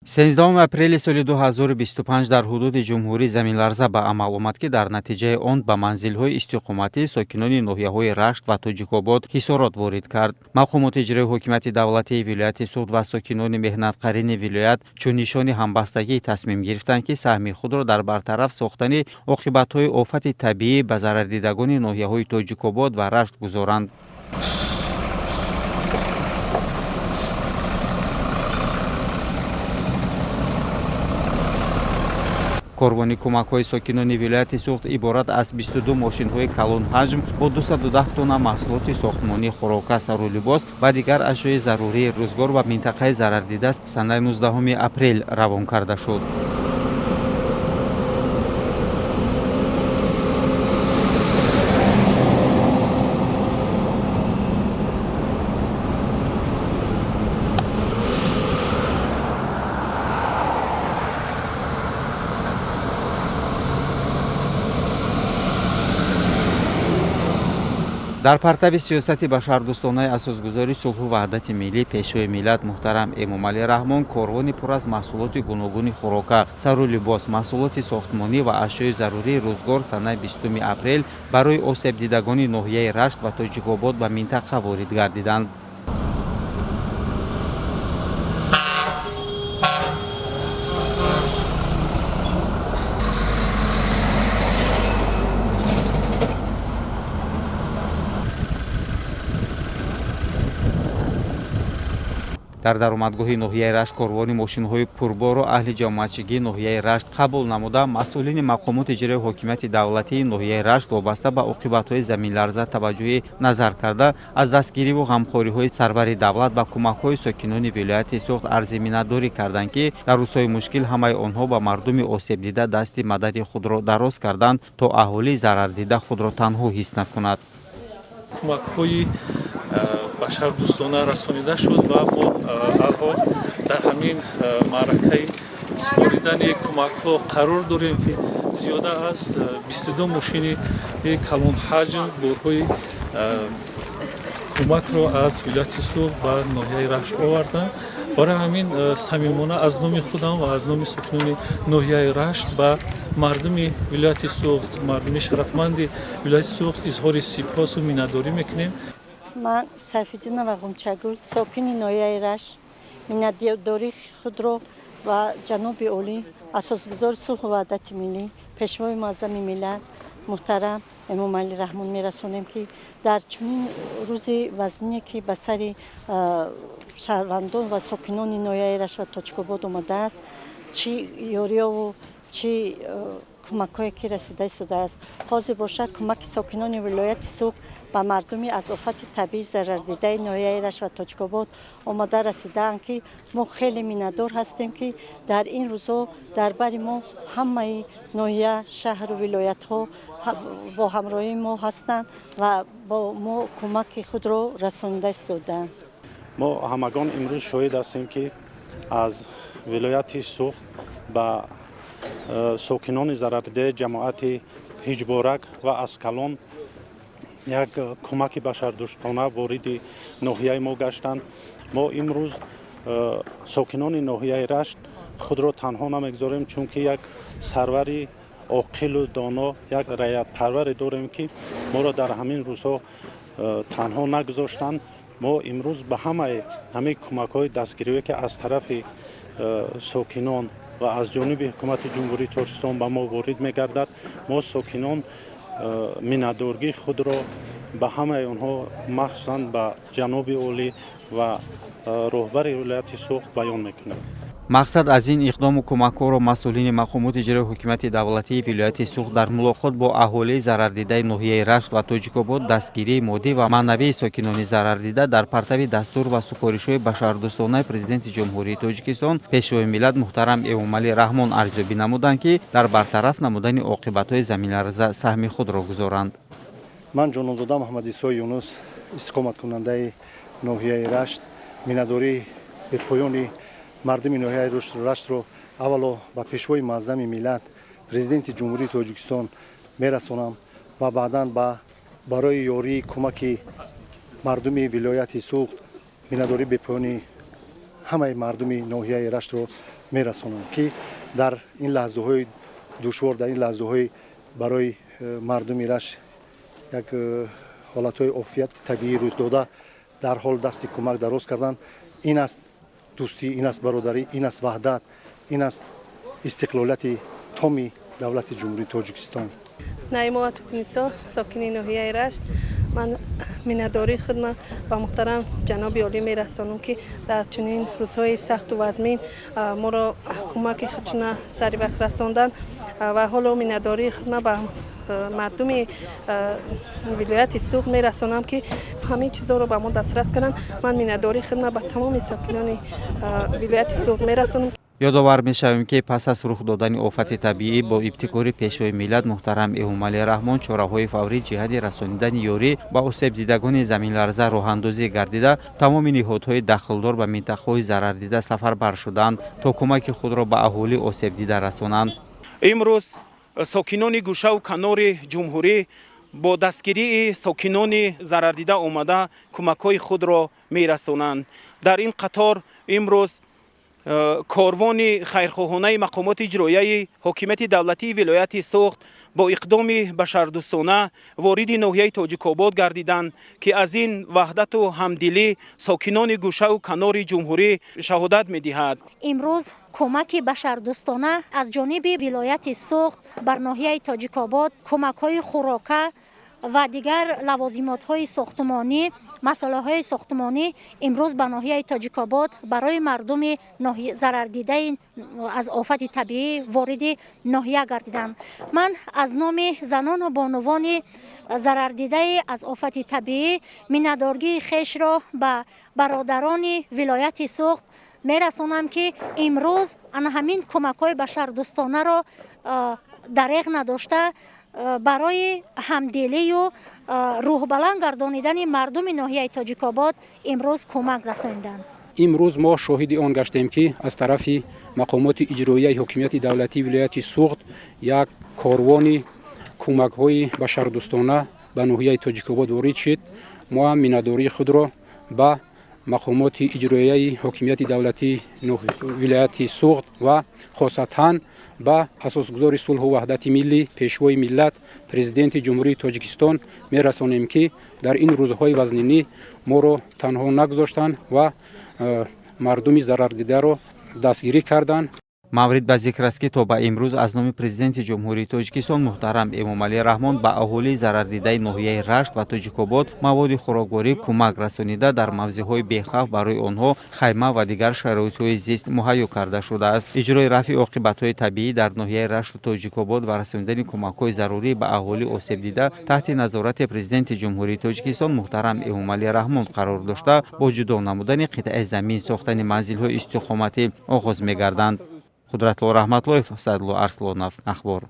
13 апрели соли 2025 дар ҳудуди ҷумҳурӣ заминларза ба амал омад, ки дар натиҷаи он ба манзилҳои истиқоматии сокинони ноҳияҳои Рашт ва Тоҷикобод ҳисорот ворид кард. Мақомоти иҷрои ҳокимияти давлатии вилояти Суғд ва сокинони меҳнатқарини вилоят чун нишони ҳамбастагӣ тасмим гирифтанд, ки саҳми худро дар бартараф сохтани оқибатҳои офати табиӣ ба зарардидагони ноҳияҳои Тоҷикобод ва Рашт гузоранд. Корвони кӯмакҳои сокинони вилояти Суғд иборат аз 22 мошинҳои калонҳаҷм бо 210 тонна маҳсулоти сохтмонӣ, хӯрока, сару либос ва дигар ашёи зарурии рӯзгор ба минтақаи зарардида санаи 19 апрел равон карда шуд. Дар партави сиёсати башардӯстонаи асосгузори сулҳу ваҳдати миллӣ, Пешвои миллат муҳтарам Эмомалӣ Раҳмон корвони пур аз маҳсулоти гуногуни хӯрока, сару либос, маҳсулоти сохтмонӣ ва ашёи зарурии рӯзгор санаи 20 апрел барои осебдидагони ноҳияи Рашт ва Тоҷикобод ба минтақа ворид гардиданд. Дар даромадгоҳи ноҳияи Рашт корвони мошинҳои пурборро аҳли ҷамоатчигии ноҳияи Рашт қабул намуда, масъулини мақомоти иҷрои ҳокимияти давлатии ноҳияи Рашт вобаста ба оқибатҳои заминларза таваҷҷӯҳи назар карда, аз дастгириву ғамхориҳои сарвари давлат ба кӯмакҳои сокинони вилояти Суғд арзи миннатдорӣ карданд, ки дар рӯзҳои мушкил ҳамаи онҳо ба мардуми осебдида дасти мадади худро дароз карданд, то аҳолии зарардида худро танҳо ҳис накунад. Кӯмакҳои башардӯстона расонида шуд ва мо алҳол дар ҳамин маъракаи супоридани кӯмакҳо қарор дорем, ки зиёда аз 22 мошини калонҳаҷм борҳои кӯмакро аз вилояти Суғд ба ноҳияи Рашт оварданд. Барои ҳамин самимона аз номи худам ва аз номи сокинони ноҳияи Рашт ба мардуми вилояти Суғд, мардуми шарафманди вилояти Суғд изҳори сипосу миннатдорӣ мекунем. Ман Сайфиддинова Ғунчагул, сокини ноҳияи Рашт, миннатдории худро ба ҷаноби олӣ, асосгузори сулҳу ваҳдати миллӣ, Пешвои муаззами миллат муҳтарам Эмомалӣ Раҳмон мерасонем, ки дар чунин рӯзи вазнине, ки ба сари шаҳрвандон ва сокинони ноҳияи Рашт ва Тоҷикобод омадааст, чӣ ёриёву чӣ кӯмакҳое ки расида истодааст. Ҳозир бошад, кӯмаки сокинони вилояти Суғд ба мардуми аз офати табиӣ зарардидаи ноҳияи Рашт ва Тоҷикобод омада расидаанд, ки мо хеле миннатдор ҳастем, ки дар ин рӯзҳо дар бари мо ҳамаи ноҳия, шаҳру вилоятҳо бо ҳамроҳии мо ҳастанд ва бо мо кӯмаки худро расонида истодаанд. Мо ҳамагон имрӯз шоҳид ҳастем, ки аз вилояти Суғд ба сокинони зарардидаи ҷамоати Ҳиҷборак ва Аскалон як кӯмаки башардӯстона вориди ноҳияи мо гаштанд. Мо имрӯз сокинони ноҳияи Рашт худро танҳо намегузорем, чунки як сарвари оқилу доно, як раъятпарваре дорем, ки моро дар ҳамин рӯзҳо танҳо нагузоштанд. Мо имрӯз ба ҳамаи ҳамин кӯмакҳои дастгириҳое, ки аз тарафи сокинон ва аз ҷониби ҳукумати Ҷумҳурии Тоҷикистон ба мо ворид мегардад, мо сокинон миннатдоргии худро ба ҳамаи онҳо, махсусан ба ҷаноби олӣ ва роҳбари вилояти Суғд баён мекунем. Мақсад аз ин иқдому кӯмакҳоро масъулини мақомоти иҷрои ҳокимияти давлатии вилояти Суғд дар мулоқот бо аҳолии зарардидаи ноҳияи Рашт ва Тоҷикобод дастгирии моддӣ ва маънавии сокинони зарардида дар партави дастур ва супоришҳои башардӯстонаи Президенти Ҷумҳурии Тоҷикистон, Пешвои миллат муҳтарам Эмомалӣ Раҳмон арзёбӣ намуданд, ки дар бартараф намудани оқибатҳои заминларза саҳми худро гузоранд. Ман Ҷононзода Муҳаммадисои Юнус, истиқоматкунандаи ноҳияи Рашт, миннатдории бепоёни мардуми ноҳияи Раштро аввало ба Пешвои муаззами миллат, Президенти Ҷумҳурии Тоҷикистон мерасонам ва баъдан ба барои ёрии кӯмаки мардуми вилояти Суғд миннатдории бепоёни Ҳамаи мардуми ноҳияи Раштро мерасонам, ки дар ин лаҳзаҳои душвор, дар ин лаҳзаҳои барои мардуми Рашт як ҳолатҳои офияти табиӣ рӯй дода, дарҳол дасти кӯмак дароз карданд. Ин аст дӯстӣ, ин аст бародарӣ, ин аст ваҳдат, ин аст истиқлолияти томи давлати Ҷумҳурии Тоҷикистон. Наимова Тутнисо, сокини ноҳияи Рашт. Ман миннатдории худро ба муҳтарам ҷаноби олӣ мерасонам, ки дар чунин рӯзҳои сахту вазмин моро кӯмаки худшона сари вақт расонданд. Ва ҳоло миннатдории худро ба мардуми вилояти Суғд мерасонам, ки ҳамин чизҳоро ба мо дастрас карданд. Ман миннатдории худро ба тамоми сокинони вилояти Суғд мерасонам. Ёдовар мешавем, ки пас аз рух додани офати табиӣ бо ибтикори Пешвои миллат муҳтарам Эмомалӣ Раҳмон чораҳои фаврӣ ҷиҳати расонидани ёрӣ ба осебдидагони заминларза роҳандозӣ гардида, тамоми ниҳодҳои дахлдор ба минтақаҳои зарардида сафарбар шуданд, то кӯмаки худро ба аҳолии осебдида расонанд. Имрӯз сокинони гӯшаву канори ҷумҳурӣ бо дастгирии сокинони зарардида омада, кӯмакҳои худро мерасонанд. Дар ин қатор имрӯз корвони хайрхоҳонаи мақомоти иҷроияи ҳокимияти давлатии вилояти Суғд бо иқдоми башардӯстона вориди ноҳияи Тоҷикобод гардиданд, ки аз ин ваҳдату ҳамдилӣ сокинони гӯшаву канори ҷумҳурӣ шаҳодат медиҳад. Имрӯз кӯмаки башардӯстона аз ҷониби вилояти Суғд бар ноҳияи Тоҷикобод, кӯмакҳои хӯрока ва дигар лавозимотҳои сохтмонӣ, масолеҳҳои сохтмонӣ имрӯз ба ноҳияи Тоҷикобод барои мардуми зарардидаи аз офати табиӣ вориди ноҳия гардиданд. Ман аз номи занону бонувони зарардидаи аз офати табиӣ миннатдоргии хешро ба бародарони вилояти Суғд мерасонам, ки имрӯз ана ҳамин кӯмакҳои башардӯстонаро дареғ надошта, барои ҳамдилию рӯҳбаланд гардонидани мардуми ноҳияи Тоҷикобод имрӯз кӯмак расониданд. Имрӯз мо шоҳиди он гаштем, ки аз тарафи мақомоти иҷроияи ҳокимияти давлатии вилояти Суғд як корвони кӯмакҳои башардӯстона ба ноҳияи Тоҷикобод ворид шуд. Мо ҳам миннатдории худро ба мақомоти иҷроияи ҳокимияти давлатии вилояти Суғд ва хосатан ба асосгузори сулҳу ваҳдати миллӣ, Пешвои миллат, Президенти Ҷумҳурии Тоҷикистон мерасонем, ки дар ин рӯзҳои вазнинӣ моро танҳо нагузоштанд ва мардуми зарардидаро дастгирӣ карданд. Маврид ба зикр аст, ки то ба имрӯз аз номи Президенти Ҷумҳурии Тоҷикистон муҳтарам Эмомалӣ Раҳмон ба аҳолии зарардидаи ноҳияи Рашт ва Тоҷикобод маводи хӯрокворӣ кӯмак расонида, дар мавзеъҳои бехавф барои онҳо хайма ва дигар шароитҳои зист муҳайё карда шудааст. Иҷрои рафъи оқибатҳои табиӣ дар ноҳияи Рашту Тоҷикобод ва расонидани кӯмакҳои зарурӣ ба аҳолии осебдида таҳти назорати Президенти Ҷумҳурии Тоҷикистон муҳтарам Эмомалӣ Раҳмон қарор дошта, бо ҷудо намудани қитъаи замин сохтани манзилҳои истиқоматӣ оғоз мегарданд. Қудратулло Раҳматлоев, Саидло Арслонов, Ахбор.